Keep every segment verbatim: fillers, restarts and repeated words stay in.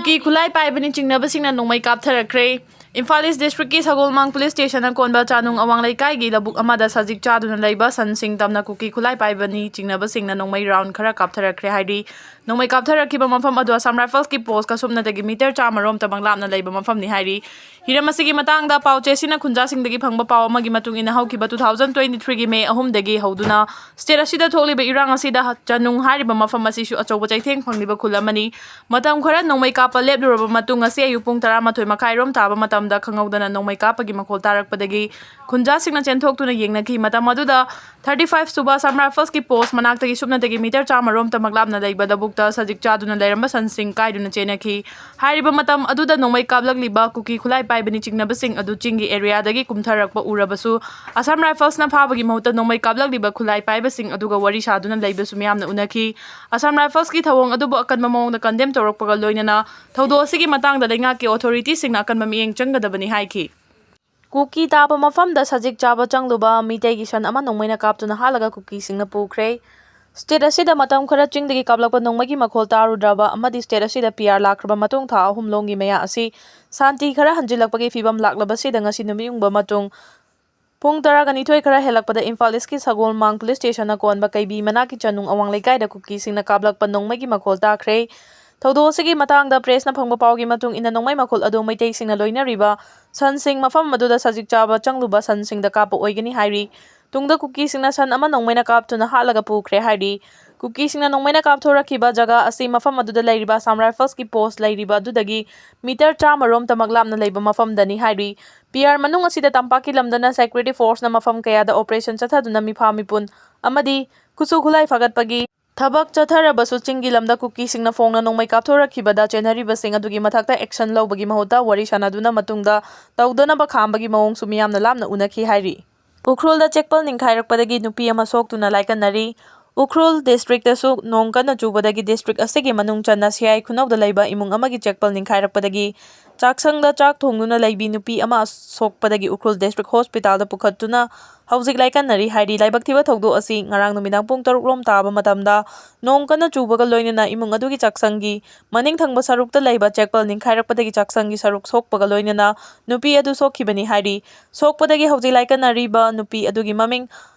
ꯀꯨꯀꯤ ꯈꯨꯠꯂꯥꯏ ꯄꯥꯏꯕꯅꯤ ꯆꯤꯡꯅꯕꯁꯤꯡꯅ ꯅꯣꯡꯃꯩ ꯀꯥꯞꯊꯔꯛꯈ꯭ꯔꯦ꯫ ꯏꯝꯐꯥꯜ ꯏꯁ ꯗꯤꯁꯇ꯭ꯔꯤꯛꯀꯤ ꯁꯒꯣꯜꯃꯥꯡ ꯄꯨꯂꯤꯁ ꯁ꯭ꯇꯦꯁꯟꯅ ꯀꯣꯟꯕ ꯆꯥꯅꯨꯡ ꯑꯋꯥꯡ ꯂꯩꯀꯥꯏꯒꯤ ꯂꯧꯕꯨꯛ ꯑꯃꯗ ꯁꯖꯤꯛ ꯆꯥꯗꯨꯅ ꯂꯩꯕ ꯁꯟꯁꯤꯡ ꯇꯝꯅ ꯀꯨꯀꯤ ꯈꯨꯠꯂꯥꯏ ꯄꯥꯏꯕꯅꯤ ꯆꯤꯡꯅꯕꯁꯤꯡꯅ ꯅꯣꯡꯃꯩ ꯔꯥꯎꯟ ꯈꯔ ꯀꯥꯞꯊꯔꯛꯈ꯭ꯔꯦ ꯍꯥꯏꯔꯤ꯫ ꯅꯣꯡꯃꯩ ꯀꯥꯞꯊꯔꯛꯈꯤꯕ ꯃꯐꯝ ꯑꯗꯨ ꯑꯁꯥꯝ ꯔꯥꯏꯐꯜꯁꯀꯤ ꯄꯣꯁꯀ ꯁꯨꯞꯅꯇꯒꯤ ꯃꯤꯇꯔ ꯆꯥꯝꯃ ꯔꯣꯝꯇꯃꯛ ꯂꯥꯞꯅ ꯂꯩꯕ ꯃꯐꯝꯅꯤ ꯍꯥꯏꯔꯤ꯫ ꯍꯤꯔꯝ ꯑꯁꯤꯒꯤ ꯃꯇꯥꯡꯗ ꯄꯥꯎ ꯆꯦꯁꯤꯅ ꯈꯨꯟꯖꯥꯁꯤꯡꯗꯒꯤ ꯐꯪꯕ ꯄꯥꯎ ꯑꯃꯒꯤ ꯃꯇꯨꯡ ꯏꯟꯅ, ꯍꯧꯈꯤꯕ two thousand twenty three ꯒꯤ ꯃꯦ ꯑꯍꯨꯝꯗꯒꯤ ꯍꯧꯗꯨꯅ ꯁ꯭ꯇꯦꯠ ꯑꯁꯤꯗ ꯊꯣꯛꯂꯤꯕ ꯏꯔꯥꯡ ꯑꯁꯤꯗ ꯆꯅꯨꯡ ꯍꯥꯏꯔꯤꯕ ꯃꯐꯝ ꯑꯁꯤꯁꯨ ꯑꯆꯧꯕ ꯆꯩꯊꯦꯡ ꯐꯪꯂꯤꯕ ꯈꯨꯜ ꯑꯃꯅꯤ꯫ ꯃꯇꯝ ꯈꯔ ꯅꯣꯡꯃꯩ ꯀꯥꯞꯄ ꯂꯦꯞꯂꯨꯔꯕ ꯃꯇꯨꯡ, ꯉꯁꯤ ꯑꯌꯨꯛ ꯄꯨꯡ ꯇꯔꯥꯃꯥꯊꯣꯏ ꯃꯈꯥꯏ ꯔꯣꯝ ꯇꯥꯕ ꯃꯇꯝꯗ ꯈꯪꯍꯧꯗꯅ ꯅꯣꯡꯃꯩ ꯀꯥꯞꯄꯒꯤ ꯃꯈꯣꯜ ꯇꯥꯔꯛꯄꯗꯒꯤ ꯈꯨꯟꯖꯥꯁꯤꯡꯅ ꯆꯦꯟꯊꯣꯛꯇꯨꯅ ꯌꯦꯡꯅꯈꯤ꯫ ꯃꯇꯝ ꯑꯗꯨꯗ thirty five ꯁꯨꯕ ꯑꯁꯥꯝ ꯔꯥꯏꯐꯜꯁꯀꯤ ꯄꯣꯁ ꯃꯅꯥꯛꯇꯒꯤ ꯁꯨꯞꯅꯇꯒꯤ ꯃꯤꯇꯔ ꯆꯥꯝꯃ ꯔꯣꯝꯇꯃꯛ ꯂꯥꯞꯅ ꯂꯩꯕ ꯂꯧꯕꯨꯛꯇ ꯁꯖꯤꯛ ꯆꯥꯗꯨꯅ ꯂꯩꯔꯝꯕ ꯁꯟꯁꯤꯡ ꯀꯥꯏꯗꯨꯅ ꯆꯦꯟꯅꯈꯤ꯫ ꯍꯥꯏꯔꯤꯕ ꯃꯇꯝ ꯑꯗꯨꯗ ꯅꯣꯡꯃꯩ ꯀꯥꯞꯂꯛꯂꯤꯕ ꯀꯨꯀꯤ ꯈꯨꯠꯂꯥꯏ ꯄꯥꯏꯕꯅꯤ ꯆꯤꯡꯅꯕꯁꯤꯡ ꯑꯗꯨ ꯆꯤꯡꯒꯤ ꯑꯦꯔꯤꯌꯥꯗꯒꯤ ꯀꯨꯝꯊꯔꯛꯄ ꯎꯔꯕꯁꯨ, ꯑꯁꯥꯝ ꯔꯥꯏꯐꯜꯁꯅ ꯐꯥꯕꯒꯤ ꯃꯍꯨꯠꯇ ꯅꯣꯡꯃꯩ ꯀꯥꯞꯂꯛꯂꯤꯕ ꯈꯨꯠꯂꯥꯏ ꯄꯥꯏꯕꯁꯤꯡ ꯑꯗꯨꯒ ꯋꯥꯔꯤ ꯁꯥꯗꯨꯅ ꯂꯩꯕꯁꯨ ꯃꯤꯌꯥꯝꯅ ꯎꯅꯈꯤ꯫ ꯑꯁꯥꯝ ꯔꯥꯏꯐꯜꯁꯀꯤ ꯊꯧꯑꯣꯡ ꯑꯗꯨꯕꯨ ꯑꯀꯟꯕ ꯃꯑꯣꯡꯗ ꯀꯟꯗꯦꯝ ꯇꯧꯔꯛꯄꯒ ꯂꯣꯏꯅꯅ ꯊꯧꯗꯣꯛ ꯑꯁꯤꯒꯤ ꯃꯇꯥꯡꯗ ꯂꯩꯉꯥꯛꯀꯤ ꯑꯣꯊꯣꯔꯤꯇꯤꯁꯤꯡꯅ ꯑꯀꯟꯕ ꯃꯤꯠꯌꯦꯡ ꯆꯪꯒꯗꯕꯅꯤ ꯍꯥꯏꯈꯤ꯫ ꯀꯨꯀꯤ ꯇꯥꯕ ꯃꯐꯝꯗ ꯁꯖꯤꯛ ꯆꯥꯕ ꯆꯪꯂꯨꯕ ꯃꯤꯇꯩꯒꯤ ꯁꯟ ꯑꯃ ꯅꯣꯡꯃꯩꯅ ꯀꯥꯞꯇꯨꯅ ꯍꯥꯠꯂꯒ ꯀꯨꯀꯤꯁꯤꯡꯅ ꯄꯨꯈ꯭ꯔꯦ꯫ ꯁ꯭ꯇꯦꯠ ꯑꯁꯤꯗ ꯃꯇꯝ ꯈꯔ ꯆꯤꯡꯗꯒꯤ ꯀꯥꯞꯂꯛꯄ ꯅꯣꯡꯃꯩꯒꯤ ꯃꯈꯣꯜ ꯇꯥꯔꯨꯗ꯭ꯔꯕ ꯑꯃꯗꯤ ꯁ꯭ꯇꯦꯠ ꯑꯁꯤꯗ ꯄꯤ ꯑꯥꯔ ꯂꯥꯛꯈ꯭ꯔꯕ ꯃꯇꯨꯡ ꯊꯥ ꯑꯍꯨꯝ ꯂꯣꯝꯒꯤ ꯃꯌꯥ ꯑꯁꯤ ꯁꯥꯟꯇꯤ ꯈꯔ ꯍꯟꯖꯤꯜꯂꯛꯄꯒꯤ ꯐꯤꯕꯝ ꯂꯥꯛꯂꯕꯁꯤꯗ ꯉꯁꯤ ꯅꯨꯃꯤꯠ ꯌꯨꯡꯕ ꯃꯇꯨꯡ ꯄꯨꯡ ꯇꯔꯥꯒ ꯅꯤꯊꯣꯏ ꯈꯔ ꯍꯦꯜꯂꯛꯄꯗ ꯏꯝꯐꯥꯜ ꯏꯁꯀꯤ ꯁꯒꯣꯜꯃꯥꯡ ꯄꯨꯂꯤꯁ ꯁ꯭ꯇꯦꯁꯟꯅ ꯀꯣꯟꯕ ꯀꯩꯕꯤ ꯃꯅꯥꯛꯀꯤ ꯆꯅꯨꯡ ꯑꯋꯥꯡ ꯂꯩꯀꯥꯏꯗ ꯀꯨꯀꯤꯁꯤꯡꯅ ꯀꯥꯞꯂꯛꯄ ꯅꯣꯡꯃꯩꯒꯤ ꯃꯈꯣꯜ ꯇꯥꯈ꯭ꯔꯦ꯫ ꯊꯧꯗꯣꯛ ꯑꯁꯤꯒꯤ ꯃꯇꯥꯡꯗ ꯄ꯭ꯔꯦꯁꯅ ꯐꯪꯕ ꯄꯥꯎꯒꯤ ꯃꯇꯨꯡ ꯏꯟꯅ, ꯅꯣꯡꯃꯩ ꯃꯈꯣꯜ ꯑꯗꯨ ꯃꯩꯇꯩꯁꯤꯡꯅ ꯂꯣꯏꯅꯔꯤꯕ ꯁꯟꯁꯤꯡ ꯃꯐꯝ ꯑꯗꯨꯗ ꯁꯖꯤꯛ ꯆꯥꯕ ꯆꯪꯂꯨꯕ ꯁꯟꯁꯤꯡꯗ ꯀꯥꯞꯄ ꯑꯣꯏꯒꯅꯤ ꯍꯥꯏꯔꯤ꯫ ꯇꯨꯡꯗ ꯀꯨꯀꯤꯁꯤꯡꯅ ꯁꯟ ꯑꯃ ꯅꯣꯡꯃꯩꯅ ꯀꯥꯞꯇꯨꯅ ꯍꯥꯠꯂꯒ ꯄꯨꯈ꯭ꯔꯦ ꯍꯥꯏꯔꯤ꯫ ꯀꯨꯀꯤꯁꯤꯡꯅ ꯅꯣꯡꯃꯩꯅ ꯀꯥꯞꯊꯣꯔꯛꯈꯤꯕ ꯖꯒꯥ ꯑꯁꯤ ꯃꯐꯝ ꯑꯗꯨꯗ ꯂꯩꯔꯤꯕ ꯑꯁꯥꯝ ꯔꯥꯏꯐꯜꯁꯀꯤ ꯄꯣꯁ ꯂꯩꯔꯤꯕ ꯑꯗꯨꯗꯒꯤ ꯃꯤꯇꯔ ꯆꯥꯝꯃ ꯔꯣꯝꯇꯃꯛ ꯂꯥꯞꯅ ꯂꯩꯕ ꯃꯐꯝꯗꯅꯤ ꯍꯥꯏꯔꯤ꯫ ꯄꯤ ꯑꯥꯔ ꯃꯅꯨꯡ ꯑꯁꯤꯗ ꯇꯝꯄꯥꯛꯀꯤ ꯂꯝꯗꯅ ꯁꯦꯀ꯭ꯌꯨꯔꯤꯇꯤ ꯐꯣꯔꯁꯅ ꯃꯐꯝ ꯀꯌꯥꯗ ꯑꯣꯄꯔꯦꯁꯟ ꯆꯠꯊꯗꯨꯅ ꯃꯤꯐꯥ ꯃꯤꯄꯨꯟ ꯑꯃꯗꯤ ꯈꯨꯠꯁꯨ ꯈꯨꯠꯂꯥꯏ ꯐꯒꯠꯄꯒꯤ ꯊꯕꯛ ꯆꯠꯊꯔꯕꯁꯨ, ꯆꯤꯡꯒꯤ ꯂꯝꯗ ꯀꯨꯀꯤꯁꯤꯡꯅ ꯐꯣꯡꯅ ꯅꯣꯡꯃꯩ ꯀꯥꯞꯊꯣꯔꯛꯈꯤꯕꯗ ꯆꯦꯟꯅꯔꯤꯕꯁꯤꯡ ꯑꯗꯨꯒꯤ ꯃꯊꯛꯇ ꯑꯦꯛꯁꯟ ꯂꯧꯕꯒꯤ ꯃꯍꯨꯠꯇ ꯋꯥꯔꯤ ꯁꯥꯟꯅꯗꯨꯅ ꯃꯇꯨꯡꯗ ꯇꯧꯗꯅꯕ ꯈꯥꯝꯕꯒꯤ ꯃꯑꯣꯡꯁꯨ ꯃꯤꯌꯥꯝꯅ ꯂꯥꯞꯅ ꯎꯅꯈꯤ ꯍꯥꯏꯔꯤ꯫ ꯎꯈ꯭ꯔꯨꯜꯗ ꯆꯦꯛꯄꯜ ꯅꯤꯡꯈꯥꯏꯔꯛꯄꯗꯒꯤ ꯅꯨꯄꯤ ꯑꯃ ꯁꯣꯛꯇꯨꯅ ꯂꯥꯏꯀꯠꯅꯔꯤ꯫ ꯎꯈ꯭ꯔꯨꯜ ꯗꯤꯁꯇ꯭ꯔꯤꯛꯇꯁꯨ ꯅꯣꯡ ꯀꯟꯅ ꯆꯨꯕꯗꯒꯤ ꯗꯤꯁꯇ꯭ꯔꯤꯛ ꯑꯁꯤꯒꯤ ꯃꯅꯨꯡ ꯆꯟꯅ ꯁꯤꯌꯥꯏ ꯈꯨꯅꯧꯗ ꯂꯩꯕ ꯏꯃꯨꯡ ꯑꯃꯒꯤ ꯆꯦꯛꯄꯜ ꯅꯤꯡꯈꯥꯏꯔꯛꯄꯗꯒꯤ ꯆꯥꯛꯁꯪꯗ ꯆꯥꯛ ꯊꯣꯡꯗꯨꯅ ꯂꯩꯕꯤ ꯅꯨꯄꯤ ꯑꯃ ꯁꯣꯛꯄꯗꯒꯤ ꯎꯈ꯭ꯔꯨꯜ ꯗꯤꯁꯇ꯭ꯔꯤꯛ ꯍꯣꯁꯄꯤꯇꯥꯜꯗ ꯄꯨꯈꯠꯇꯨꯅ ꯍꯧꯖꯤꯛ ꯂꯥꯏꯀꯠꯅꯔꯤ ꯍꯥꯏꯔꯤ꯫ ꯂꯥꯏꯕꯛ ꯊꯤꯕ ꯊꯧꯗꯣꯛ ꯑꯁꯤ ꯉꯔꯥꯡ ꯅꯨꯃꯤꯗꯥꯡ ꯄꯨꯡ ꯇꯔꯨꯛ ꯔꯣꯝ ꯇꯥꯕ ꯃꯇꯝꯗ ꯅꯣꯡ ꯀꯟꯅ ꯆꯨꯕꯒ ꯂꯣꯏꯅꯅ ꯏꯃꯨꯡ ꯑꯗꯨꯒꯤ ꯆꯥꯛꯁꯪꯒꯤ ꯃꯅꯤꯡ ꯊꯪꯕ ꯁꯔꯨꯛꯇ ꯂꯩꯕ ꯆꯦꯛꯄꯜ ꯅꯤꯡꯈꯥꯏꯔꯛꯄꯗꯒꯤ ꯆꯥꯛꯁꯪꯒꯤ ꯁꯔꯨꯛ ꯁꯣꯛꯄꯒ ꯂꯣꯏꯅꯅ ꯅꯨꯄꯤ ꯑꯗꯨ ꯁꯣꯛꯈꯤꯕꯅꯤ ꯍꯥꯏꯔꯤ꯫ ꯁꯣꯛꯄꯗꯒꯤ ꯍꯧꯖꯤꯛ ꯂꯥꯏꯀꯠꯅꯔꯤꯕ ꯅꯨꯄꯤ ꯑꯗꯨꯒꯤ ꯃꯃꯤꯡ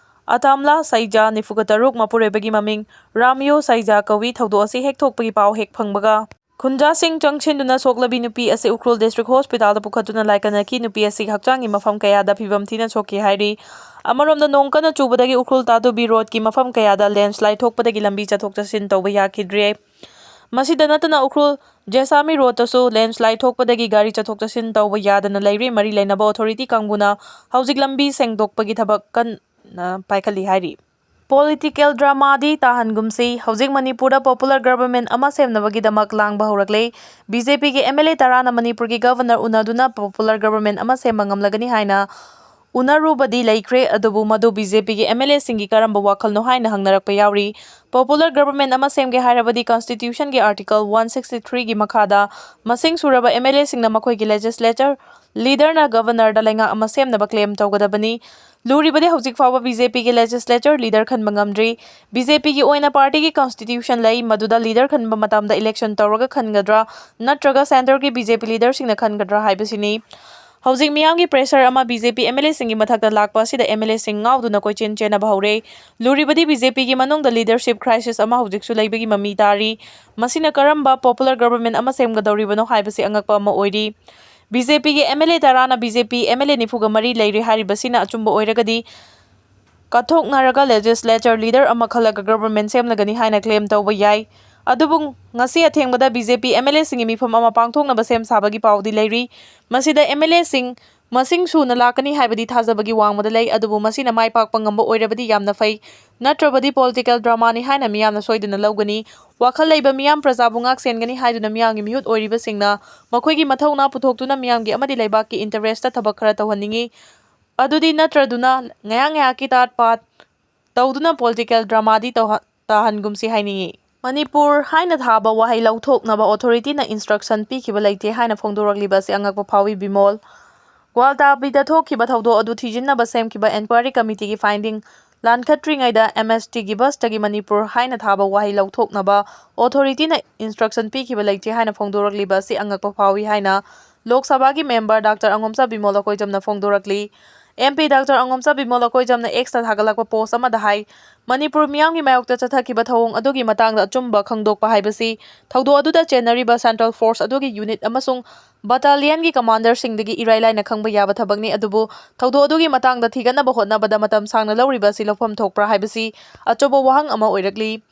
ꯑꯇꯥꯝꯂꯥ ꯁꯩꯖꯥ, ꯅꯤꯐꯨꯒ ꯇꯔꯨꯛ, ꯃꯄꯨꯔꯣꯏꯕꯒꯤ ꯃꯃꯤꯡ ꯔꯥꯝꯌꯣ ꯁꯩꯖꯥ ꯀꯧꯏ꯫ ꯊꯧꯗꯣꯛ ꯑꯁꯤ ꯍꯦꯛ ꯊꯣꯛꯄꯒꯤ ꯄꯥꯎ ꯍꯦꯛ ꯐꯪꯕꯒ ꯈꯨꯟꯖꯥꯁꯤꯡ ꯆꯪꯁꯤꯟꯗꯨꯅ ꯁꯣꯛꯂꯕꯤ ꯅꯨꯄꯤ ꯑꯁꯤ ꯎꯈ꯭ꯔꯨꯜ ꯗꯤꯁꯇ꯭ꯔꯤꯛ ꯍꯣꯁꯄꯤꯇꯥꯜꯗ ꯄꯨꯈꯠꯇꯨꯅ ꯂꯥꯏꯀꯠꯅꯈꯤ꯫ ꯅꯨꯄꯤ ꯑꯁꯤ ꯍꯛꯆꯥꯡꯒꯤ ꯃꯐꯝ ꯀꯌꯥꯗ ꯐꯤꯕꯝ ꯊꯤꯅ ꯁꯣꯛꯈꯤ ꯍꯥꯏꯔꯤ꯫ ꯑꯃꯔꯣꯝꯗ, ꯅꯣꯡ ꯀꯟꯅ ꯆꯨꯕꯗꯒꯤ ꯎꯈ꯭ꯔꯨꯜ ꯇꯥꯗꯨꯕꯤ ꯔꯣꯗꯀꯤ ꯃꯐꯝ ꯀꯌꯥꯗ ꯂꯦꯟꯁꯂꯥꯏꯠ ꯊꯣꯛꯄꯗꯒꯤ ꯂꯝꯕꯤ ꯆꯠꯊꯣꯛ ꯆꯠꯁꯤꯟ ꯇꯧꯕ ꯌꯥꯈꯤꯗ꯭ꯔꯦ꯫ ꯃꯁꯤꯗ ꯅꯠꯇꯅ ꯎꯈ꯭ꯔꯨꯜ ꯖꯦꯁꯥꯃꯤ ꯔꯣꯗꯇꯁꯨ ꯂꯦꯟꯁꯂꯥꯏꯠ ꯊꯣꯛꯄꯗꯒꯤ ꯒꯥꯔꯤ ꯆꯠꯊꯣꯛ ꯆꯠꯁꯤꯟ ꯇꯧꯕ ꯌꯥꯗꯅ ꯂꯩꯔꯤ꯫ ꯃꯔꯤ ꯂꯩꯅꯕ ꯑꯣꯊꯣꯔꯤꯇꯤ ꯀꯥꯡꯕꯨꯅ ꯍꯧꯖꯤꯛ ꯂꯝꯕꯤ ꯁꯦꯡꯗꯣꯛꯄꯒꯤ ꯊꯕꯛ ꯀꯟꯅ ꯄꯥꯏꯈꯠꯂꯤ ꯍꯥꯏꯔꯤ꯫ ꯄꯣꯂꯤꯇꯤꯀꯦꯜ ꯗ꯭ꯔꯃꯥꯗꯤ ꯇꯥꯍꯟꯒꯨꯝꯁꯤ꯫ ꯍꯧꯖꯤꯛ ꯃꯅꯤꯄꯨꯔꯗ ꯄꯣꯄꯨꯂꯔ ꯒꯚꯔꯟꯃꯦꯟꯠ ꯑꯃ ꯁꯦꯝꯅꯕꯒꯤꯗꯃꯛ ꯂꯥꯡꯕ ꯍꯧꯔꯛꯂꯦ꯫ ꯕꯤ ꯖꯦ ꯄꯤꯒꯤ ꯑꯦꯝ ꯑꯦꯜ ꯑꯦ ꯇꯔꯥꯅ ꯃꯅꯤꯄꯨꯔꯒꯤ ꯒꯚꯔꯅꯔ ꯎꯅꯗꯨꯅ ꯄꯣꯄꯨꯂꯔ ꯒꯚꯔꯟꯃꯦꯟꯠ ꯑꯃ ꯁꯦꯝꯕ ꯉꯝꯂꯒꯅꯤ ꯍꯥꯏꯅ ꯎꯅꯔꯨꯕꯗꯤ ꯂꯩꯈ꯭ꯔꯦ, ꯑꯗꯨꯕꯨ ꯃꯗꯨ ꯕꯤ ꯖꯦ ꯄꯤꯒꯤ ꯑꯦꯝ ꯑꯦꯜ ꯑꯦꯁꯤꯡꯒꯤ ꯀꯔꯝꯕ ꯋꯥꯈꯜꯅꯣ ꯍꯥꯏꯅ ꯍꯪꯅꯔꯛꯄ ꯌꯥꯎꯔꯤ꯫ ꯄꯣꯄꯨꯂꯔ ꯒꯚꯔꯟꯃꯦꯟꯠ ꯑꯃ ꯁꯦꯝꯒꯦ ꯍꯥꯏꯔꯕꯗꯤ ꯀꯟꯁꯇꯤꯇ꯭ꯌꯨꯁꯟꯒꯤ ꯑꯥꯔꯇꯤꯀꯜ ꯋꯥꯟ ꯁꯤꯛꯁꯇꯤ ꯊ꯭ꯔꯤꯒꯤ ꯃꯈꯥꯗ ꯃꯁꯤꯡ ꯁꯨꯔꯕ ꯑꯦꯝ ꯑꯦꯜ ꯑꯦꯁꯤꯡꯅ ꯃꯈꯣꯏꯒꯤ ꯂꯦꯖꯤꯁꯂꯦꯆꯔ ꯂꯤꯗꯔꯅ ꯒꯚꯔꯅꯔꯗ ꯂꯩꯉꯥꯛ ꯑꯃ ꯁꯦꯝꯅꯕ ꯀ꯭ꯂꯦꯝ ꯇꯧꯒꯗꯕꯅꯤ꯫ ꯂꯨꯔꯤꯕꯗꯤ ꯍꯧꯖꯤꯛ ꯐꯥꯎꯕ ꯕꯤ ꯖꯦ ꯄꯤꯒꯤ ꯂꯦꯖꯤꯁꯂꯦꯆꯔ ꯂꯤꯗꯔ ꯈꯟꯕ ꯉꯝꯗ꯭ꯔꯤ꯫ ꯕꯤ ꯖꯦ ꯄꯤꯒꯤ ꯑꯣꯏꯅ ꯄꯥꯔꯇꯤꯒꯤ ꯀꯟꯁꯇꯤꯇ꯭ꯌꯨꯁꯟ ꯂꯩ, ꯃꯗꯨꯗ ꯂꯤꯗꯔ ꯈꯟꯕ ꯃꯇꯝꯗ ꯏꯂꯦꯛꯁꯟ ꯇꯧꯔꯒ ꯈꯟꯒꯗ꯭ꯔꯥ ꯅꯠꯇ꯭ꯔꯒ ꯁꯦꯟꯇꯔꯒꯤ ꯕꯤ ꯖꯦ ꯄꯤ ꯂꯤꯗꯔꯁꯤꯡꯅ ꯈꯟꯒꯗ꯭ꯔꯥ ꯍꯥꯏꯕꯁꯤꯅꯤ꯫ ꯍꯧꯖꯤꯛ ꯃꯤꯌꯥꯝꯒꯤ ꯄ꯭ꯔꯦꯁꯔ ꯑꯃ B J P M L ꯑꯦꯁꯤꯡꯒꯤ ꯃꯊꯛꯇ ꯂꯥꯛꯄ ꯑꯁꯤꯗ ꯑꯦꯝ ꯑꯦꯜ ꯑꯦꯁꯤꯡ ꯉꯥꯎꯗꯨꯅ ꯀꯣꯏꯆꯦꯟ ꯆꯦꯟꯅꯕ ꯍꯧꯔꯦ꯫ ꯂꯨꯔꯤꯕꯗꯤ ꯕꯤ ꯖꯦ ꯄꯤꯒꯤ ꯃꯅꯨꯡꯗ ꯂꯤꯗꯔꯁꯤꯞ ꯀ꯭ꯔꯥꯏꯁꯤꯁ ꯑꯃ ꯍꯧꯖꯤꯛꯁꯨ ꯂꯩꯕꯒꯤ ꯃꯃꯤ ꯇꯥꯔꯤ꯫ ꯃꯁꯤꯅ ꯀꯔꯝꯕ ꯄꯣꯄꯨꯂꯔ ꯒꯚꯔꯟꯃꯦꯟꯠ ꯑꯃ ꯁꯦꯝꯒꯗꯧꯔꯤꯕꯅꯣ ꯍꯥꯏꯕꯁꯤ ꯑꯉꯛꯄ ꯑꯃ ꯑꯣꯏꯔꯤ꯫ ꯕꯤ ꯖꯦ ꯄꯤꯒꯤ ꯑꯦꯝ ꯑꯦꯜ ꯑꯦ ꯇꯔꯥꯅ B J P M L A ꯅꯤꯐꯨꯒ ꯃꯔꯤ ꯂꯩꯔꯦ ꯍꯥꯏꯔꯤꯕꯁꯤꯅ ꯑꯆꯨꯝꯕ ꯑꯣꯏꯔꯒꯗꯤ, ꯀꯠꯊꯣꯛꯅꯔꯒ ꯂꯦꯖꯤꯁꯂꯦꯆꯔ ꯂꯤꯗꯔ ꯑꯃ ꯈꯜꯂꯒ ꯒꯚꯔꯟꯃꯦꯟꯠ ꯁꯦꯝꯂꯒꯅꯤ ꯍꯥꯏꯅ ꯀ꯭ꯂꯦꯝ ꯇꯧꯕ ꯌꯥꯏ꯫ ꯑꯗꯨꯕꯨ ꯉꯁꯤ ꯑꯊꯦꯡꯕꯗ B J P M L ꯑꯦꯁꯤꯡꯒꯤ ꯃꯤꯐꯝ ꯑꯃ ꯄꯥꯡꯊꯣꯛꯅꯕ ꯁꯦꯝ ꯁꯥꯕꯒꯤ ꯄꯥꯎꯗꯤ ꯂꯩꯔꯤ꯫ ꯃꯁꯤꯗ ꯑꯦꯝ ꯑꯦꯜ ꯑꯦꯁꯤꯡ ꯃꯁꯤꯡ ꯁꯨꯅ ꯂꯥꯛꯀꯅꯤ ꯍꯥꯏꯕꯗꯤ ꯊꯥꯖꯕꯒꯤ ꯋꯥꯡꯃꯗ ꯂꯩ, ꯑꯗꯨꯕꯨ ꯃꯁꯤꯅ ꯃꯥꯏ ꯄꯥꯛꯄ ꯉꯝꯕ ꯑꯣꯏꯔꯕꯗꯤ ꯌꯥꯝꯅ ꯐꯩ꯫ ꯅꯠꯇ꯭ꯔꯕꯗꯤ ꯄꯣꯂꯤꯇꯤꯀꯦꯜ ꯗ꯭ꯔꯃꯥꯅꯤ ꯍꯥꯏꯅ ꯃꯤꯌꯥꯝꯅ ꯁꯣꯏꯗꯅ ꯂꯧꯒꯅꯤ꯫ ꯋꯥꯈꯜ ꯂꯩꯕ ꯃꯤꯌꯥꯝ ꯄ꯭ꯔꯖꯥꯕꯨ ꯉꯥꯛ ꯁꯦꯟꯒꯅꯤ ꯍꯥꯏꯗꯨꯅ ꯃꯤꯌꯥꯝꯒꯤ ꯃꯤꯍꯨꯠ ꯑꯣꯏꯔꯤꯕꯁꯤꯡꯅ ꯃꯈꯣꯏꯒꯤ ꯃꯊꯧꯅꯥ ꯄꯨꯊꯣꯛꯇꯨꯅ ꯃꯤꯌꯥꯝꯒꯤ ꯑꯃꯗꯤ ꯂꯩꯕꯥꯛꯀꯤ ꯏꯟꯇꯔꯦꯁꯇ ꯊꯕꯛ ꯈꯔ ꯇꯧꯍꯟꯅꯤꯡꯏ꯫ ꯑꯗꯨꯗꯤ ꯅꯠꯇ꯭ꯔꯗꯨꯅ ꯉꯥꯏꯍꯥꯛ ꯉꯥꯏꯍꯥꯛꯀꯤ ꯇꯥꯠ ꯄꯥꯠ ꯇꯧꯗꯨꯅ ꯄꯣꯂꯤꯇꯤꯀꯦꯜ ꯗ꯭ꯔꯃꯥꯗꯤ ꯇꯧꯍ-, ꯇꯥꯍꯟꯒꯨꯝꯁꯤ ꯍꯥꯏꯅꯤꯡꯏ꯫ ꯃꯅꯤꯄꯨꯔ ꯍꯥꯏꯅ ꯊꯥꯕ ꯋꯥꯍꯩ ꯂꯧꯊꯣꯛꯅꯕ authority ꯅ instruction ꯄꯤꯈꯤꯕ ꯂꯩꯇꯦ ꯍꯥꯏꯅ ꯐꯣꯡꯗꯣꯔꯛꯂꯤꯕ ꯑꯁꯤ ꯑꯉꯛꯄ ꯐꯥꯎꯏ꯫ ꯕꯤꯃꯣꯜ꯫ ꯒ꯭ꯋꯥꯜꯇꯥꯕꯤꯗ ꯊꯣꯛꯈꯤꯕ ꯊꯧꯗꯣꯛ ꯑꯗꯨ ꯊꯤꯖꯤꯟꯅꯕ ꯁꯦꯝꯈꯤꯕ inquiry committee ꯒꯤ finding ꯂꯥꯟꯈꯠꯇ꯭ꯔꯤꯉꯩꯗ M S T ꯒꯤ bus ꯇꯒꯤ ꯃꯅꯤꯄꯨꯔ ꯍꯥꯏꯅ ꯊꯥꯕ ꯋꯥꯍꯩ ꯂꯧꯊꯣꯛꯅꯕ authority ꯅ instruction ꯄꯤꯈꯤꯕ ꯂꯩꯇꯦ ꯍꯥꯏꯅ ꯐꯣꯡꯗꯣꯔꯛꯂꯤꯕ ꯑꯁꯤ ꯑꯉꯛꯄ ꯐꯥꯎꯏ ꯍꯥꯏꯅ ꯂꯣꯛ ꯁꯚꯥꯒꯤ member Doctor ꯑꯉꯣꯝꯆꯥ Bimol ꯑꯀꯣꯏꯖꯝꯅ ꯐꯣꯡꯗꯣꯔꯛꯂꯤ꯫ M P Doctor ꯑꯉꯣꯝꯆꯥ Bimol ꯑꯀꯣꯏꯖꯝꯅ X ꯇ ꯊꯥꯒꯠꯂꯛꯄ post ꯑꯃꯗ ꯍꯥꯏ, ꯃꯅꯤꯄꯨꯔ ꯃꯤꯌꯥꯝꯒꯤ ꯃꯥꯌꯣꯛꯇ ꯆꯠꯊꯈꯤꯕ ꯊꯧꯑꯣꯡ ꯑꯗꯨꯒꯤ ꯃꯇꯥꯡꯗ ꯑꯆꯨꯝꯕ ꯈꯪꯗꯣꯛꯄ ꯍꯥꯏꯕꯁꯤ ꯊꯧꯗꯣꯛ ꯑꯗꯨꯗ ꯆꯦꯟꯅꯔꯤꯕ central force ꯑꯗꯨꯒꯤ unit ꯑꯃꯁꯨꯡ battalion ꯒꯤ commander ꯁꯤꯡꯗꯒꯤ ꯏꯔꯥꯏ ꯂꯥꯏꯅ ꯈꯪꯕ ꯌꯥꯕ ꯊꯕꯛꯅꯤ, ꯑꯗꯨꯕꯨ ꯊꯧꯗꯣꯛ ꯑꯗꯨꯒꯤ ꯃꯇꯥꯡꯗ ꯊꯤꯒꯠꯅꯕ ꯍꯣꯠꯅꯕꯗ ꯃꯇꯝ ꯁꯥꯡꯅ ꯂꯧꯔꯤꯕ ꯑꯁꯤ ꯂꯧꯐꯝ ꯊꯣꯛꯄ꯭ꯔꯥ ꯍꯥꯏꯕꯁꯤ ꯑꯆꯧꯕ ꯋꯥꯍꯪ ꯑꯃ ꯑꯣꯏꯔꯛꯂꯤ꯫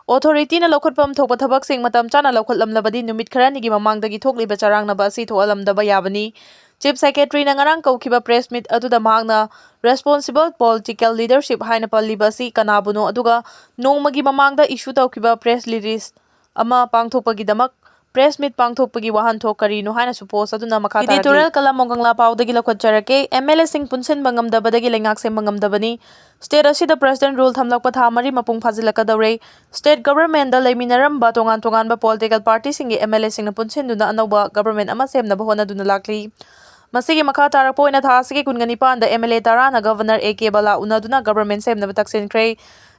Authority ꯅ ꯂꯧꯈꯠꯐꯝ ꯊꯣꯛꯄ ꯊꯕꯛꯁꯤꯡ ꯃꯇꯝ ꯆꯥꯅ ꯂꯧꯈꯠꯂꯝꯂꯕꯗꯤ ꯅꯨꯃꯤꯠ ꯈꯔꯅꯤꯒꯤ ꯃꯃꯥꯡꯗꯒꯤ ꯊꯣꯛꯂꯤꯕ ꯆꯔꯥꯡꯅꯕ ꯑꯁꯤ ꯊꯣꯛꯍꯜꯂꯝꯗꯕ ꯌꯥꯕꯅꯤ꯫ Chief Secretary ꯅ ꯉꯔꯥꯡ ꯀꯧꯈꯤꯕ press meet ꯑꯗꯨꯗ ꯃꯍꯥꯛꯅ responsible political leadership ꯍꯥꯏꯅ ꯄꯜꯂꯤꯕ ꯑꯁꯤ ꯀꯅꯥꯕꯨꯅꯣ, ꯑꯗꯨꯒ ꯅꯣꯡꯃꯒꯤ ꯃꯃꯥꯡꯗ issue ꯇꯧꯈꯤꯕ press release ꯑꯃ ꯄꯥꯡꯊꯣꯛꯄꯒꯤꯗꯃꯛ press meet ꯄꯥꯡꯊꯣꯛꯄꯒꯤ ꯋꯥꯍꯟꯊꯣꯛ ꯀꯔꯤꯅꯣ ꯍꯥꯏꯅꯁꯨ post ꯑꯗꯨꯅ ꯃꯈꯥ ꯇꯥꯔꯛꯂꯤ꯫ Editorial column ꯃꯣꯡꯒꯪꯂꯥ ꯄꯥꯎꯗꯒꯤ ꯂꯧꯈꯠꯆꯔꯛꯀꯦ꯫ M L A ꯁꯤꯡ ꯄꯨꯟꯁꯤꯟꯕ ꯉꯝꯗꯕꯗꯒꯤ ꯂꯩꯉꯥꯛ ꯁꯦꯝꯕ ꯉꯝꯗꯕꯅꯤ꯫ State ꯑꯁꯤꯗ President rule ꯊꯝꯂꯛꯄ ꯊꯥ ꯃꯔꯤ ꯃꯄꯨꯡ ꯐꯥꯖꯤꯜꯂꯛꯀꯗꯧꯔꯦ꯫ State government ꯗ ꯂꯩꯃꯤꯟꯅꯔꯝꯕ ꯇꯣꯉꯥꯟ ꯇꯣꯉꯥꯟꯕ political party ꯁꯤꯡꯒꯤ M L A ꯁꯤꯡꯅ ꯄꯨꯟꯁꯤꯟꯗꯨꯅ ꯑꯅꯧꯕ government ꯑꯃ ꯁꯦꯝꯅꯕ ꯍꯣꯠꯅꯗꯨꯅ ꯂꯥꯛꯂꯤ꯫ ꯃꯁꯤꯒꯤ ꯃꯈꯥ ꯇꯥꯔꯛꯄ ꯑꯣꯏꯅ ꯊꯥ ꯑꯁꯤꯒꯤ ꯀꯨꯟꯒ ꯅꯤꯄꯥꯟꯗ M L A ꯇꯔꯥꯅ Governor A K Bala ꯎꯅꯗꯨꯅ government ꯁꯦꯝꯅꯕ ꯇꯛꯁꯤꯟꯈ꯭ꯔꯦ꯫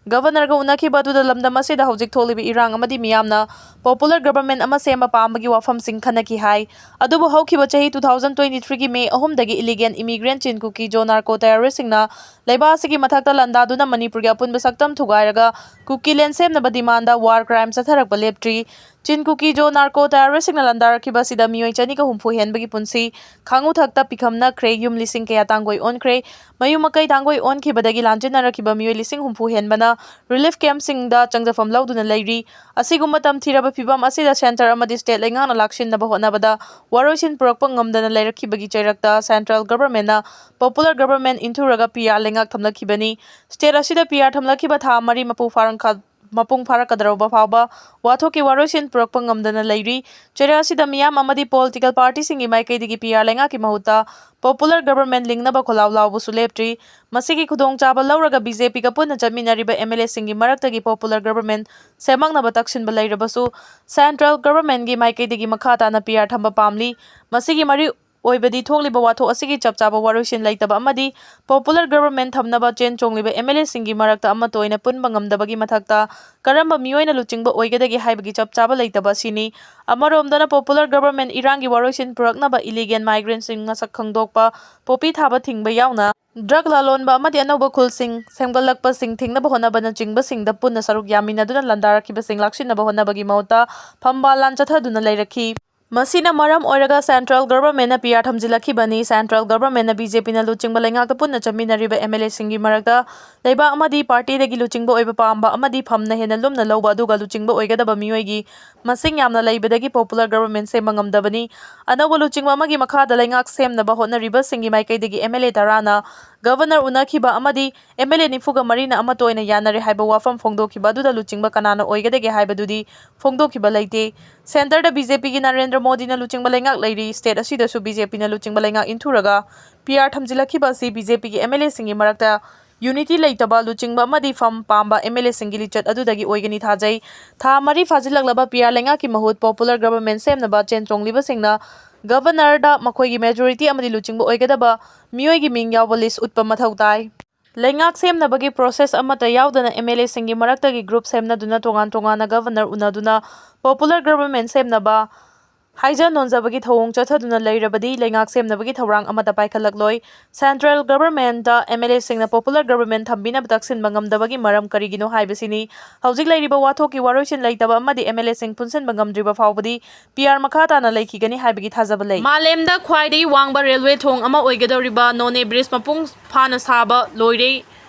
Governor ꯒ ꯎꯅꯈꯤꯕ ꯑꯗꯨꯗ ꯂꯝꯗꯝ ꯑꯁꯤꯗ ꯍꯧꯖꯤꯛ ꯊꯣꯛꯂꯤꯕ ꯏꯔꯥꯡ ꯑꯃꯗꯤ ꯃꯤꯌꯥꯝꯅ popular government ꯑꯃ ꯁꯦꯝꯕ ꯄꯥꯝꯕꯒꯤ ꯋꯥꯐꯝꯁꯤꯡ ꯈꯟꯅꯈꯤ ꯍꯥꯏ꯫ ꯑꯗꯨꯕꯨ ꯍꯧꯈꯤꯕ ꯆꯍꯤ two thousand twenty three ꯒꯤ May ꯑꯍꯨꯝꯗꯒꯤ illegal immigrant Chin Kuki Zo narco terrorist ꯁꯤꯡꯅ ꯂꯩꯕꯥꯛ ꯑꯁꯤꯒꯤ ꯃꯊꯛꯇ ꯂꯥꯟꯗꯥꯗꯨꯅ ꯃꯅꯤꯄꯨꯔꯒꯤ ꯑꯄꯨꯟꯕ ꯁꯛꯇꯝ ꯊꯨꯒꯥꯏꯔꯒ Kuki land ꯁꯦꯝꯅꯕ demand ꯗ war crime ꯆꯠꯊꯔꯛꯄ ꯂꯦꯞꯇ꯭ꯔꯤ꯫ Chin Kuki Zo narco terrorist ꯁꯤꯡꯅ ꯂꯥꯟꯗꯥꯔꯛꯈꯤꯕ ꯑꯁꯤꯗ ꯃꯤꯑꯣꯏ ꯆꯅꯤꯒ ꯍꯨꯝꯐꯨ ꯍꯦꯟꯕꯒꯤ ꯄꯨꯟꯁꯤ ꯈꯥꯉꯨ ꯊꯛꯇ ꯄꯤꯈꯝꯅꯈ꯭ꯔꯦ, ꯌꯨꯝ ꯂꯤꯁꯤꯡ ꯀꯌꯥ ꯇꯥꯡꯒꯣꯏ ꯑꯣꯟꯈ꯭ꯔꯦ꯫ ꯃꯌꯨꯝ ꯃꯀꯩ ꯇꯥꯡꯒꯣꯏ ꯑꯣꯟꯈꯤꯕꯗꯒꯤ ꯂꯥꯟꯖꯦꯟꯅꯔꯛꯈꯤꯕ ꯃꯤꯑꯣꯏ ꯂꯤꯁꯤꯡ ꯍꯨꯝꯐꯨ ꯍꯦꯟꯕꯅ relief camp ꯁꯤꯡꯗ ꯆꯪꯖꯐꯝ ꯂꯧꯗꯨꯅ ꯂꯩꯔꯤ꯫ ꯑꯁꯤꯒꯨꯝꯕ ꯇꯝꯊꯤꯔꯕ ꯐꯤꯚꯝ ꯑꯁꯤꯗ centre ꯑꯃꯗꯤ state ꯂꯩꯉꯥꯛꯅ ꯂꯥꯛꯁꯤꯟꯅꯕ ꯍꯣꯠꯅꯕꯗ ꯋꯥꯔꯣꯏꯁꯤꯟ ꯄꯨꯔꯛꯄ ꯉꯝꯗꯅ ꯂꯩꯔꯛꯈꯤꯕꯒꯤ ꯆꯩꯔꯛꯇ central government ꯅ popular government ꯏꯟꯊꯨꯔꯒ P R ꯂꯩꯉꯥꯛ ꯊꯝꯂꯛꯈꯤꯕꯅꯤ꯫ State ꯑꯁꯤꯗ P R ꯊꯝꯂꯛꯈꯤꯕ ꯊꯥ ꯃꯔꯤ ꯃꯄꯨꯡ ꯐꯥꯔꯝꯈꯥ-, ꯃꯄꯨꯡ ꯐꯥꯔꯛꯀꯗꯧꯔꯕ ꯐꯥꯎꯕ ꯋꯥꯊꯣꯛꯀꯤ ꯋꯥꯔꯣꯏꯁꯤꯟ ꯄꯨꯔꯛꯄ ꯉꯝꯗꯅ ꯂꯩꯔꯤ꯫ ꯆꯩꯔꯥ ꯑꯁꯤꯗ ꯃꯤꯌꯥꯝ ꯑꯃꯗꯤ political partyꯁꯤꯡꯒꯤ ꯃꯥꯏꯀꯩꯗꯒꯤ P R ꯂꯩꯉꯥꯛꯀꯤ ꯃꯍꯨꯠꯇ popular government ꯂꯤꯡꯅꯕ ꯈꯣꯜꯂꯥꯎ ꯂꯥꯎꯕꯁꯨ ꯂꯦꯞꯇ꯭ꯔꯤ꯫ ꯃꯁꯤꯒꯤ ꯈꯨꯗꯣꯡꯆꯥꯕ ꯂꯧꯔꯒ BJPꯒ ꯄꯨꯟꯅ ꯆꯠꯃꯤꯟꯅꯔꯤꯕ MLAꯁꯤꯡꯒꯤ ꯃꯔꯛꯇꯒꯤ popular government ꯁꯦꯝꯃꯛꯅꯕ ꯇꯛꯁꯤꯟꯕ ꯂꯩꯔꯕꯁꯨ, central governmentꯒꯤ ꯃꯥꯏꯀꯩꯗꯒꯤ ꯃꯈꯥ ꯇꯥꯅ P R ꯊꯝꯕ ꯄꯥꯝꯂꯤ꯫ ꯃꯁꯤꯒꯤ ꯃꯔꯨ ꯑꯣꯏꯕꯗꯤ ꯊꯣꯛꯂꯤꯕ ꯋꯥꯊꯣꯛ ꯑꯁꯤꯒꯤ ꯆꯞ ꯆꯥꯕ ꯋꯥꯔꯣꯏꯁꯤꯟ ꯂꯩꯇꯕ ꯑꯃꯗꯤ popular government ꯊꯝꯅꯕ ꯆꯦꯟ ꯆꯣꯡꯂꯤꯕ MLAꯁꯤꯡꯒꯤ ꯃꯔꯛꯇ ꯑꯃꯠꯇ ꯑꯣꯏꯅ ꯄꯨꯟꯕ ꯉꯝꯗꯕꯒꯤ ꯃꯊꯛꯇ, ꯀꯔꯝꯕ ꯃꯤꯑꯣꯏꯅ ꯂꯨꯆꯤꯡꯕ ꯑꯣꯏꯒꯗꯒꯦ ꯍꯥꯏꯕꯒꯤ ꯆꯞ ꯆꯥꯕ ꯂꯩꯇꯕ ꯑꯁꯤꯅꯤ꯫ ꯑꯃꯔꯣꯝꯗꯅ, popular government ꯏꯔꯥꯡꯒꯤ ꯋꯥꯔꯣꯏꯁꯤꯟ ꯄꯨꯔꯛꯅꯕ illegal migrantꯁꯤꯡ ꯃꯁꯛ ꯈꯪꯗꯣꯛꯄ, ꯄꯣꯄꯤ ꯊꯥꯕ ꯊꯤꯡꯕ ꯌꯥꯎꯅ drug ꯂꯂꯣꯟꯕ ꯑꯃꯗꯤ ꯑꯅꯧꯕ ꯈꯨꯜꯁꯤꯡ ꯁꯦꯝꯒꯠꯂꯛꯄꯁꯤꯡ ꯊꯤꯡꯅꯕ ꯍꯣꯠꯅꯕꯅꯆꯤꯡꯕꯁꯤꯡꯗ ꯄꯨꯟꯅ ꯁꯔꯨꯛ ꯌꯥꯃꯤꯟꯅꯗꯨꯅ ꯂꯥꯟꯗꯥꯔꯛꯈꯤꯕꯁꯤꯡ ꯂꯥꯛꯁꯤꯟꯅꯕ ꯍꯣꯠꯅꯕꯒꯤ ꯃꯍꯨꯠꯇ ꯐꯝꯕꯥꯜ ꯂꯥꯟ ꯆꯠꯊꯗꯨꯅ ꯂꯩꯔꯛꯈꯤ꯫ ꯃꯁꯤꯅ ꯃꯔꯝ ꯑꯣꯏꯔꯒ central governmentꯅ P R ꯊꯝꯖꯤꯜꯂꯛꯈꯤꯕꯅꯤ꯫ Central governmentꯅ BJPꯅ ꯂꯨꯆꯤꯡꯕ ꯂꯩꯉꯥꯛꯇ ꯄꯨꯟꯅ ꯆꯠꯃꯤꯟꯅꯔꯤꯕ MLAꯁꯤꯡꯒꯤ ꯃꯔꯛꯇ ꯂꯩꯕꯥꯛ ꯑꯃꯗꯤ partyꯗꯒꯤ ꯂꯨꯆꯤꯡꯕ ꯑꯣꯏꯕ ꯄꯥꯝꯕ ꯑꯃꯗꯤ ꯐꯝꯅ ꯍꯦꯟꯅ ꯂꯨꯝꯅ ꯂꯧꯕ, ꯑꯗꯨꯒ ꯂꯨꯆꯤꯡꯕ ꯑꯣꯏꯒꯗꯕ ꯃꯤꯑꯣꯏꯒꯤ ꯃꯁꯤꯡ ꯌꯥꯝꯅ ꯂꯩꯕꯗꯒꯤ popular government ꯁꯦꯝꯕ ꯉꯝꯗꯕꯅꯤ꯫ ꯑꯅꯧꯕ ꯂꯨꯆꯤꯡꯕ ꯑꯃꯒꯤ ꯃꯈꯥꯗ ꯂꯩꯉꯥꯛ ꯁꯦꯝꯅꯕ ꯍꯣꯠꯅꯔꯤꯕꯁꯤꯡꯒꯤ ꯃꯥꯏꯀꯩꯗꯒꯤ MLA ꯇꯔꯥꯅ governor ꯎꯅꯈꯤꯕ ꯑꯃꯗꯤ MLA ꯅꯤꯐꯨꯒ ꯃꯔꯤꯅ ꯑꯃꯠꯇ ꯑꯣꯏꯅ ꯌꯥꯅꯔꯦ ꯍꯥꯏꯕ ꯋꯥꯐꯝ ꯐꯣꯡꯗꯣꯛꯈꯤꯕ ꯑꯗꯨꯗ ꯂꯨꯆꯤꯡꯕ ꯀꯅꯥꯅ ꯑꯣꯏꯒꯗꯒꯦ ꯍꯥꯏꯕꯗꯨꯗꯤ ꯐꯣꯡꯗꯣꯛꯈꯤꯕ ꯂꯩꯇꯦ꯫ Centreꯗ BJPꯒꯤ ꯅꯔꯦꯟꯗ꯭ꯔ ꯃꯣꯗꯤꯅ ꯂꯨꯆꯤꯡꯕ ꯂꯩꯉꯥꯛ ꯂꯩꯔꯤ꯫ State ꯑꯁꯤꯗꯁꯨ BJPꯅ ꯂꯨꯆꯤꯡꯕ ꯂꯩꯉꯥꯛ ꯏꯟꯊꯨꯔꯒ P R ꯊꯝꯖꯤꯜꯂꯛꯈꯤꯕ ꯑꯁꯤ BJPꯒꯤ MLAꯁꯤꯡꯒꯤ ꯃꯔꯛꯇ unity ꯂꯩꯇꯕ, ꯂꯨꯆꯤꯡꯕ ꯑꯃꯗꯤ ꯐꯝ ꯄꯥꯝꯕ MLAꯁꯤꯡꯒꯤ ꯂꯤꯆꯠ ꯑꯗꯨꯗꯒꯤ ꯑꯣꯏꯒꯅꯤ ꯊꯥꯖꯩ꯫ ꯊꯥ ꯃꯔꯤ ꯐꯥꯖꯤꯜꯂꯛꯂꯕ P R ꯂꯩꯉꯥꯛꯀꯤ ꯃꯍꯨꯠ popular government ꯁꯦꯝꯅꯕ ꯆꯦꯟ ꯆꯣꯡꯂꯤꯕꯁꯤꯡꯅ governorꯗ ꯃꯈꯣꯏꯒꯤ majority ꯑꯃꯗꯤ ꯂꯨꯆꯤꯡꯕ ꯑꯣꯏꯒꯗꯕ ꯃꯤꯑꯣꯏꯒꯤ ꯃꯤꯡ ꯌꯥꯎꯕ list ꯎꯠꯄ ꯃꯊꯧ ꯇꯥꯏ꯫ ꯂꯩꯉꯥꯛ ꯁꯦꯝꯅꯕꯒꯤ process ꯑꯃꯠꯇ ꯌꯥꯎꯗꯅ MLAꯁꯤꯡꯒꯤ ꯃꯔꯛꯇꯒꯤ group ꯁꯦꯝꯅꯗꯨꯅ ꯇꯣꯉꯥꯟ ꯇꯣꯉꯥꯟꯅ governor ꯎꯅꯗꯨꯅ popular government ꯁꯦꯝꯅꯕ ꯍꯥꯏꯖ ꯅꯣꯟꯖꯕꯒꯤ ꯊꯧꯑꯣꯡ ꯆꯠꯊꯗꯨꯅ ꯂꯩꯔꯕꯗꯤ ꯂꯩꯉꯥꯛ ꯁꯦꯝꯅꯕꯒꯤ ꯊꯧꯔꯥꯡ ꯑꯃꯠꯇ ꯄꯥꯏꯈꯠꯂꯛꯂꯣꯏ꯫ Central governmentꯇ MLAꯁꯤꯡꯅ popular government ꯊꯝꯕꯤꯅꯕ ꯇꯛꯁꯤꯟꯕ ꯉꯝꯗꯕꯒꯤ ꯃꯔꯝ ꯀꯔꯤꯒꯤꯅꯣ ꯍꯥꯏꯕꯁꯤꯅꯤ꯫ ꯍꯧꯖꯤꯛ ꯂꯩꯔꯤꯕ ꯋꯥꯊꯣꯛꯀꯤ ꯋꯥꯔꯣꯏꯁꯤꯟ ꯂꯩꯇꯕ ꯑꯃꯗꯤ MLAꯁꯤꯡ ꯄꯨꯟꯁꯤꯟꯕ ꯉꯝꯗ꯭ꯔꯤꯕ ꯐꯥꯎꯕꯗꯤ P R ꯃꯈꯥ ꯇꯥꯅ ꯂꯩꯈꯤꯒꯅꯤ ꯍꯥꯏꯕꯒꯤ ꯊꯥꯖꯕ ꯂꯩ꯫ ꯃꯥꯂꯦꯝꯗ ꯈ꯭ꯋꯥꯏꯗꯒꯤ ꯋꯥꯡꯕ railway ꯊꯣꯡ ꯑꯃ ꯑꯣꯏꯒꯗꯧꯔꯤꯕ ꯅꯣꯅꯦ bridge ꯃꯄꯨꯡ ꯐꯥꯅ ꯁꯥꯕ ꯂꯣꯏꯔꯦ꯫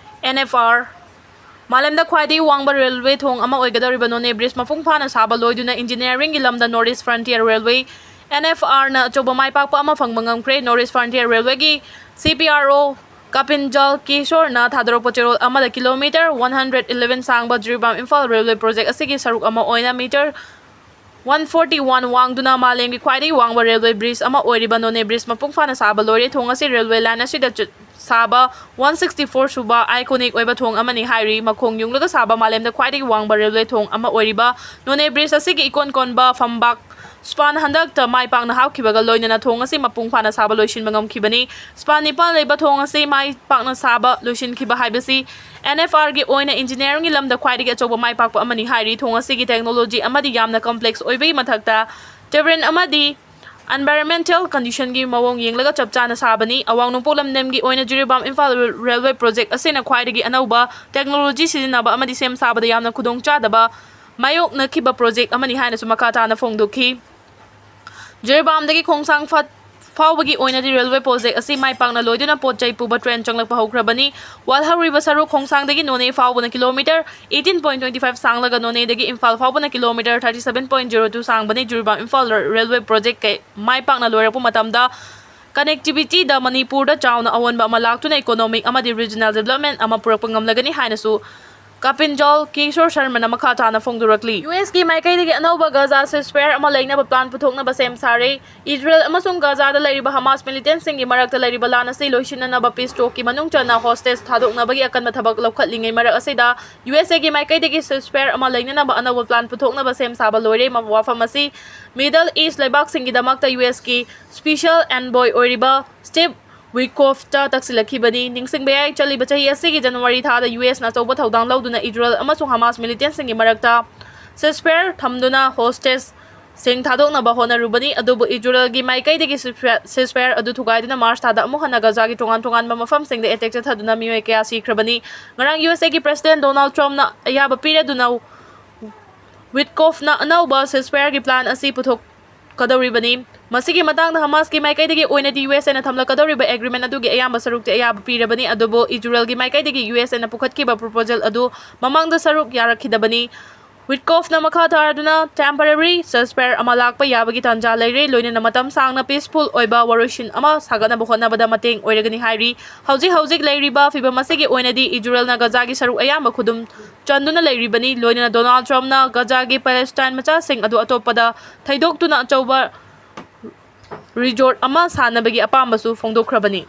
NFR ꯃꯥꯂꯦꯝꯗ ꯈ꯭ꯋꯥꯏꯗꯒꯤ ꯋꯥꯡꯕ railway ꯊꯣꯡ ꯑꯃ ꯑꯣꯏꯒꯗꯧꯔꯤꯕ ꯅꯣꯅꯦ bridge ꯃꯄꯨꯡ ꯐꯥꯅ ꯁꯥꯕ ꯂꯣꯏꯗꯨꯅ engineeringꯒꯤ ꯂꯝꯗ North East Frontier Railway, NFRꯅ ꯑꯆꯧꯕ ꯃꯥꯏ ꯄꯥꯛꯄ ꯑꯃ ꯐꯪꯕ ꯉꯝꯈ꯭ꯔꯦ꯫ North East Frontier Railwayꯒꯤ CPRO ꯀꯥꯄꯤꯟꯖꯥꯜ ꯀꯤꯁꯣꯔꯅ ꯊꯥꯗꯣꯔꯛꯄ ꯆꯦꯔꯣꯜ ꯑꯃꯗ ꯀꯤꯂꯣꯃꯤꯇꯔ ꯋꯥꯟ ꯍꯟꯗ꯭ꯔꯦꯠ ꯏꯂꯦꯚꯦꯟ ꯁꯥꯡꯕ ꯖꯤꯔꯤꯕꯥꯝ ꯏꯝꯐꯥꯜ ꯔꯦꯜꯋꯦ ꯄ꯭ꯔꯣꯖꯦꯛ ꯑꯁꯤꯒꯤ ꯁꯔꯨꯛ ꯑꯃ ꯑꯣꯏꯅ ꯃꯤꯇꯔ ꯋꯥꯟ ꯐꯣꯔꯇꯤ ꯋꯥꯟ ꯋꯥꯡꯗꯨꯅ ꯃꯥꯂꯦꯝꯒꯤ ꯈ꯭ꯋꯥꯏꯗꯒꯤ ꯋꯥꯡꯕ ꯔꯦꯜꯋꯦ ꯕ꯭ꯔꯤꯖ ꯑꯃ ꯑꯣꯏꯔꯤꯕ ꯅꯣꯅꯦ ꯕ꯭ꯔꯤꯖ ꯃꯄꯨꯡ ꯐꯥꯅ ꯁꯥꯕ ꯂꯣꯏꯔꯦ꯫ ꯊꯣꯡ ꯑꯁꯤ ꯔꯦꯜꯋꯦ ꯂꯥꯏꯟ ꯑꯁꯤꯗ ꯆ-, ꯁꯥꯕ ꯋꯥꯟ ꯁꯤꯛꯁꯇꯤ ꯐꯣꯔ ꯁꯨꯕ ꯑꯥꯏꯀꯣꯅꯤꯛ ꯑꯣꯏꯕ ꯊꯣꯡ ꯑꯃꯅꯤ ꯍꯥꯏꯔꯤ꯫ ꯃꯈꯣꯡ ꯌꯨꯡꯂꯒ ꯁꯥꯕ ꯃꯥꯂꯦꯝꯗ ꯈ꯭ꯋꯥꯏꯗꯒꯤ ꯋꯥꯡꯕ ꯔꯦꯜꯋꯦ ꯊꯣꯡ ꯑꯃ ꯑꯣꯏꯔꯤꯕ ꯅꯣꯅꯦ ꯕ꯭ꯔꯤꯖ ꯑꯁꯤꯒꯤ ꯏꯀꯣꯟ ꯀꯣꯟꯕ ꯐꯝꯕꯥꯛ ꯁ꯭ꯄꯥꯟ ꯍꯟꯗꯛꯇ ꯃꯥꯏ ꯄꯥꯛꯅ ꯍꯥꯞꯈꯤꯕꯒ ꯂꯣꯏꯅꯅ ꯊꯣꯡ ꯑꯁꯤ ꯃꯄꯨꯡ ꯐꯥꯅ ꯁꯥꯕ ꯂꯣꯏꯁꯤꯟꯕ ꯉꯝꯈꯤꯕꯅꯤ꯫ ꯁ꯭ꯄꯥꯟ ꯅꯤꯄꯥꯟ ꯂꯩꯕ ꯊꯣꯡ ꯑꯁꯤ ꯃꯥꯏ ꯄꯥꯛꯅ ꯁꯥꯕ ꯂꯣꯏꯁꯤꯟꯈꯤꯕ ꯍꯥꯏꯕꯁꯤ ꯑꯦꯟ ꯑꯦꯐ ꯑꯥꯔꯒꯤ ꯑꯣꯏꯅ ꯏꯟꯖꯤꯅꯤꯌꯥꯔꯤꯡꯒꯤ ꯂꯝꯗ ꯈ꯭ꯋꯥꯏꯗꯒꯤ ꯑꯆꯧꯕ ꯃꯥꯏ ꯄꯥꯛꯄ ꯑꯃꯅꯤ ꯍꯥꯏꯔꯤ꯫ ꯊꯣꯡ ꯑꯁꯤꯒꯤ ꯇꯦꯛꯅꯣꯂꯣꯖꯤ ꯑꯃꯗꯤ ꯌꯥꯝꯅ ꯀꯝꯄ꯭ꯂꯦꯛꯁ ꯑꯣꯏꯕꯒꯤ ꯃꯊꯛꯇ ꯇꯦꯕ꯭ꯔꯤꯟ ꯑꯃꯗꯤ ꯑꯦꯟꯚꯥꯏꯔꯟꯃꯦꯟꯇꯦꯜ ꯀꯟꯗꯤꯁꯟꯒꯤ ꯃꯑꯣꯡ ꯌꯦꯡꯂꯒ ꯆꯞ ꯆꯥꯅ ꯁꯥꯕꯅꯤ꯫ ꯑꯋꯥꯡ ꯅꯣꯡꯄꯣꯛ ꯂꯝꯗꯝꯒꯤ ꯑꯣꯏꯅ ꯖꯤꯔꯤꯕꯥꯝ ꯏꯝꯐꯥꯜ ꯔꯦꯜꯋꯦ ꯄ꯭ꯔꯣꯖꯦꯛ ꯑꯁꯤꯅ ꯈ꯭ꯋꯥꯏꯗꯒꯤ ꯑꯅꯧꯕ ꯇꯦꯛꯅꯣꯂꯣꯖꯤ ꯁꯤꯖꯤꯟꯅꯕ ꯑꯃꯗꯤ ꯁꯦꯝ ꯁꯥꯕꯗ ꯌꯥꯝꯅ ꯈꯨꯗꯣꯡꯆꯥꯗꯕ ꯃꯥꯌꯣꯛꯅꯈꯤꯕ ꯄ꯭ꯔꯣꯖꯦꯛ ꯑꯃꯅꯤ ꯍꯥꯏꯅꯁꯨ ꯃꯈꯥ ꯇꯥꯅ ꯐꯣꯡꯗꯣꯛꯈꯤ꯫ ꯖꯤꯔꯤꯕꯥꯝꯗꯒꯤ ꯈꯣꯡꯁꯥꯡ ꯐꯠ ꯐꯥꯎꯕꯒꯤ ꯑꯣꯏꯅꯗꯤ ꯔꯦꯜꯋꯦ ꯄ꯭ꯔꯣꯖꯦꯛ ꯑꯁꯤ ꯃꯥꯏ ꯄꯥꯛꯅ ꯂꯣꯏꯗꯨꯅ ꯄꯣꯠ ꯆꯩ ꯄꯨꯕ ꯇ꯭ꯔꯦꯟ ꯆꯪꯂꯛꯄ ꯍꯧꯈ꯭ꯔꯕꯅꯤ꯫ ꯋꯥꯠꯍꯧꯔꯤꯕ ꯁꯔꯨꯛ ꯈꯣꯡꯁꯥꯡꯗꯒꯤ ꯅꯣꯅꯦ ꯐꯥꯎꯕꯅ kilometre eighteen point twenty five ꯁꯥꯡꯂꯒ ꯅꯣꯅꯦꯗꯒꯤ ꯏꯝꯐꯥꯜ ꯐꯥꯎꯕꯅ kilometre thirty seven point zero two ꯁꯥꯡꯕꯅꯤ꯫ ꯖꯤꯔꯤꯕꯥꯝ ꯏꯝꯐꯥꯜ ꯔꯦꯜꯋꯦ ꯄ꯭ꯔꯣꯖꯦꯛ ꯀꯩ-, ꯃꯥꯏ ꯄꯥꯛꯅ ꯂꯣꯏꯔꯛꯄ ꯃꯇꯝꯗ ꯀꯅꯦꯛꯇꯤꯚꯤꯇꯤꯗ ꯃꯅꯤꯄꯨꯔꯗ ꯆꯥꯎꯅ ꯑꯑꯣꯟꯕ ꯑꯃ ꯂꯥꯛꯇꯨꯅ ꯏꯀꯣꯅꯣꯃꯤꯛ ꯑꯃꯗꯤ ꯔꯤꯖꯅꯦꯜ ꯗꯤꯕ꯭ꯂꯞꯃꯦꯟ ꯑꯃ ꯄꯨꯔꯛꯄ ꯉꯝꯂꯒꯅꯤ ꯍꯥꯏꯅꯁꯨ ꯀꯥꯄꯤꯟꯖꯥꯜ ꯀꯤꯁꯣꯔ ꯁꯔꯃꯅ ꯃꯈꯥ ꯇꯥꯅ ꯐꯣꯡꯗꯣꯔꯛꯂꯤ꯫ ꯌꯨ ꯑꯦꯁꯀꯤ ꯃꯥꯏꯀꯩꯗꯒꯤ ꯑꯅꯧꯕ ꯒꯥꯖꯥ ceasefire ꯑꯃ ꯂꯩꯅꯕ ꯄ꯭ꯂꯥꯟ ꯄꯨꯊꯣꯛꯅꯕ ꯁꯦꯝ ꯁꯥꯔꯦ꯫ ꯏꯖꯔꯦꯜ ꯑꯃꯁꯨꯡ ꯒꯥꯖꯥꯗ ꯂꯩꯔꯤꯕ ꯍꯃꯥꯁ ꯃꯤꯂꯤꯇꯦꯟꯠꯁꯤꯡꯒꯤ ꯃꯔꯛꯇ ꯂꯩꯔꯤꯕ ꯂꯥꯟ ꯑꯁꯤ ꯂꯣꯏꯁꯤꯟꯅꯅꯕ ꯄꯤꯁ ꯇꯣꯛꯀꯤ ꯃꯅꯨꯡ ꯆꯟꯅ ꯍꯣꯁꯇꯦꯖ ꯊꯥꯗꯣꯛꯅꯕꯒꯤ ꯑꯀꯟꯕ ꯊꯕꯛ ꯂꯧꯈꯠꯂꯤꯉꯩ ꯃꯔꯛ ꯑꯁꯤꯗ ꯌꯨ ꯑꯦꯁ ꯑꯦꯒꯤ ꯃꯥꯏꯀꯩꯗꯒꯤ ceasefire ꯑꯃ ꯂꯩꯅꯅꯕ ꯑꯅꯧꯕ ꯄ꯭ꯂꯥꯟ ꯄꯨꯊꯣꯛꯅꯕ ꯁꯦꯝ ꯁꯥꯕ ꯂꯣꯏꯔꯦ꯫ ꯃ-, ꯋꯥꯐꯝ ꯑꯁꯤ ꯃꯤꯗꯜ ꯏꯁ ꯂꯩꯕꯥꯛꯁꯤꯡꯒꯤꯗꯃꯛꯇ ꯌꯨ ꯑꯦꯁꯀꯤ special envoy ꯑꯣꯏꯔꯤꯕ ꯁ꯭ꯇꯤꯚ ꯋꯤꯠꯀꯣꯐꯇ ꯇꯛꯁꯤꯜꯂꯛꯈꯤꯕꯅꯤ꯫ ꯅꯤꯡꯁꯤꯡꯕ ꯌꯥꯏ, ꯆꯠꯂꯤꯕ ꯆꯍꯤ ꯑꯁꯤꯒꯤ ꯖꯅꯋꯥꯔꯤ ꯊꯥꯗ ꯌꯨ ꯑꯦꯁꯅ ꯑꯆꯧꯕ ꯊꯧꯗꯥꯡ ꯂꯧꯗꯨꯅ ꯏꯖꯔꯦꯜ ꯑꯃꯁꯨꯡ ꯍꯃꯥꯁ ꯃꯤꯂꯤꯇꯦꯟꯠꯁꯤꯡꯒꯤ ꯃꯔꯛꯇ ceasefire ꯊꯝꯗꯨꯅ ꯍꯣꯁꯇꯦꯖꯁꯤꯡ ꯊꯥꯗꯣꯛꯅꯕ ꯍꯣꯠꯅꯔꯨꯕꯅꯤ, ꯑꯗꯨꯕꯨ ꯏꯖꯔꯦꯜꯒꯤ ꯃꯥꯏꯀꯩꯗꯒꯤ ceasefire, ceasefire ꯑꯗꯨ ꯊꯨꯒꯥꯏꯗꯨꯅ ꯃꯥꯔꯆ ꯊꯥꯗ ꯑꯃꯨꯛ ꯍꯟꯅ ꯒꯥꯖꯥꯒꯤ ꯇꯣꯉꯥꯟ ꯇꯣꯉꯥꯟꯕ ꯃꯐꯝꯁꯤꯡꯗ ꯑꯦꯇꯦꯛ ꯆꯠꯊꯗꯨꯅ ꯃꯤꯑꯣꯏ ꯀꯌꯥ ꯁꯤꯈ꯭ꯔꯕꯅꯤ꯫ ꯉꯔꯥꯡ ꯌꯨ ꯑꯦꯁ ꯑꯦꯒꯤ ꯄ꯭ꯔꯦꯁꯤꯗꯦꯟꯠ ꯗꯣꯅꯥꯜꯗ ꯇ꯭ꯔꯝꯞꯅ ꯑꯌꯥꯕ ꯄꯤꯔꯗꯨꯅ ꯋꯤꯠꯀꯣꯐꯅ ꯑꯅꯧꯕ ceasefireꯒꯤ ꯄ꯭ꯂꯥꯟ ꯑꯁꯤ ꯄꯨꯊꯣꯛꯀꯗꯧꯔꯤꯕꯅꯤ꯫ ꯃꯁꯤꯒꯤ ꯃꯇꯥꯡꯗ ꯍꯃꯥꯁꯀꯤ ꯃꯥꯏꯀꯩꯗꯒꯤ ꯑꯣꯏꯅꯗꯤ ꯌꯨ ꯑꯦꯁ ꯑꯦꯅ ꯊꯝꯂꯛꯀꯗꯧꯔꯤꯕ ꯑꯦꯒ꯭ꯔꯤꯃꯦꯟ ꯑꯗꯨꯒꯤ ꯑꯌꯥꯝꯕ ꯁꯔꯨꯛꯇꯤ ꯑꯌꯥꯕ ꯄꯤꯔꯕꯅꯤ, ꯑꯗꯨꯕꯨ ꯏꯖꯔꯦꯜꯒꯤ ꯃꯥꯏꯀꯩꯗꯒꯤ ꯌꯨ ꯑꯦꯁ ꯑꯦꯅ ꯄꯨꯈꯠꯈꯤꯕ ꯄ꯭ꯔꯣꯄꯣꯖꯦꯜ ꯑꯗꯨ ꯃꯃꯥꯡꯗ ꯁꯔꯨꯛ ꯌꯥꯔꯛꯈꯤꯗꯕꯅꯤ꯫ ꯋꯤꯠꯀꯣꯐꯅ ꯃꯈꯥ ꯇꯥꯗꯨꯅ temporary ceasefire ꯑꯃ ꯂꯥꯛꯄ ꯌꯥꯕꯒꯤ ꯇꯥꯟꯖꯥ ꯂꯩꯔꯦ, ꯂꯣꯏꯅꯅ ꯃꯇꯝ ꯁꯥꯡꯅ peaceful ꯑꯣꯏꯕ ꯋꯥꯔꯣꯏꯁꯤꯟ ꯑꯃ ꯁꯥꯒꯠꯅꯕ ꯍꯣꯠꯅꯕꯗ ꯃꯇꯦꯡ ꯑꯣꯏꯔꯒꯅꯤ ꯍꯥꯏꯔꯤ꯫ ꯍꯧꯖꯤꯛ ꯍꯧꯖꯤꯛ ꯂꯩꯔꯤꯕ ꯐꯤꯕꯝ ꯑꯁꯤꯒꯤ ꯑꯣꯏꯅꯗꯤ ꯏꯖꯔꯦꯜꯅ ꯒꯖꯥꯒꯤ ꯁꯔꯨꯛ ꯑꯌꯥꯝꯕ ꯈꯨꯗꯨꯝ ꯆꯟꯗꯨꯅ ꯂꯩꯔꯤꯕꯅꯤ, ꯂꯣꯏꯅꯅ ꯗꯣꯅꯥꯜꯗ ꯇ꯭ꯔꯝꯞꯅ ꯒꯖꯥꯒꯤ ꯄꯦꯂꯦꯁꯇꯥꯏꯟ ꯃꯆꯥꯁꯤꯡ ꯑꯗꯨ ꯑꯇꯣꯞꯄꯗ ꯊꯩꯗꯣꯛꯇꯨꯅ ꯑꯆꯧꯕ resort ꯑꯃ ꯁꯥꯅꯕꯒꯤ ꯑꯄꯥꯝꯕꯁꯨ ꯐꯣꯡꯗꯣꯛꯈ꯭ꯔꯕꯅꯤ꯫